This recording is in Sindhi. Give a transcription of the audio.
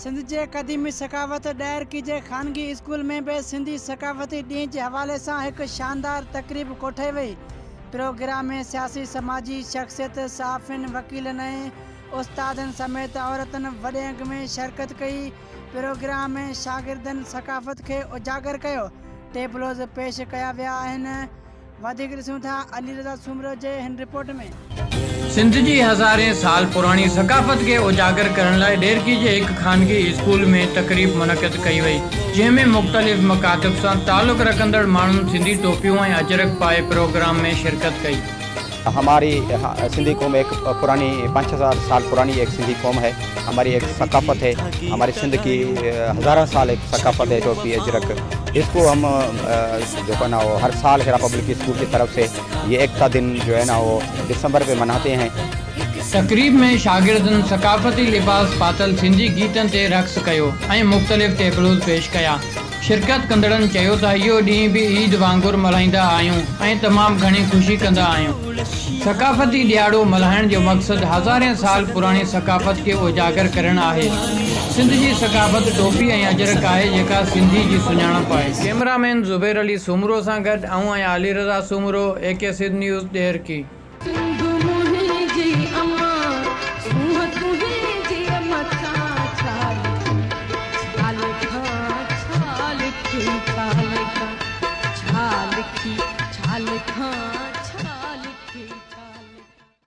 سنڌ جي قديمي ثقافت ڏهرڪي جي خانگي اسڪول ۾ به سنڌي ثقافتي ڏينهن جي حوالي سان هڪ شاندار تقريب ڪوٺائي وئي. پروگرام ۾ سياسي سماجي شخصيت، صحافين، وڪيلن ۽ استادن سميت عورتن وڏي انگ ۾ شرڪت ڪئي. پروگرام ۾ شاگردن ثقافت کي اجاگر ڪيو، ٽيبلوز پيش ڪيا ويا آهن. وڌيڪ ڏسون ٿا علي رضا سومرو جي هن رپورٽ ۾. سنڌ جي هزارين سال پراڻي ثقافت کي اجاگر ڪرڻ لاء ڏيرڪي جي هڪ خانگي اسڪول ۾ تقريب منعقد ڪئي وئي، جنهن ۾ مختلف مڪاتب سان تعلق رکندڙ ماڻهن سنڌي ٽوپيون ۽ اجرڪ پائي پروگرام ۾ شرڪت ڪئي. هماري سنڌي قوم ايڪ پراني پانچ هزار سال پراني ايڪ سنڌي قوم هي هماري ايڪ ثقافت هي هماري سنڌ ڪي هزاران سال ايڪ ثقافت هي ٽوپي اجرڪ اس ڪو هم جو هي نا وو هر سال هيرا پبلڪ اسڪول ڪي طرف سي يه ايڪتا دن جو هي نا وو ڊسمبر پي مناتي هين. تقريب ۾ شاگردن ثقافتي لباس پاتل سنڌي گيتن تي رقص ڪيو ۽ مختلف ٽيبلوز پيش ڪيا. شرڪت ڪندڙن چيو ته اهو ڏينهن به عيد وانگر ملهائيندا آهيون ۽ تمام گهڻي خوشي ڪندا آهيون. ثقافتي ڏهاڙو ملهائڻ جو مقصد هزارين سال پراڻي ثقافت کي اجاگر ڪرڻ آهي. سنڌ جي ثقافت ٽوپي ۽ اجرڪ آهي جيڪا سنڌي جي سڃاڻپ آهي. ڪئميرا مين زبير علي سومرو سان گڏ آئون آهيان Ali Raza Soomro, A K Sindh news, Daharki.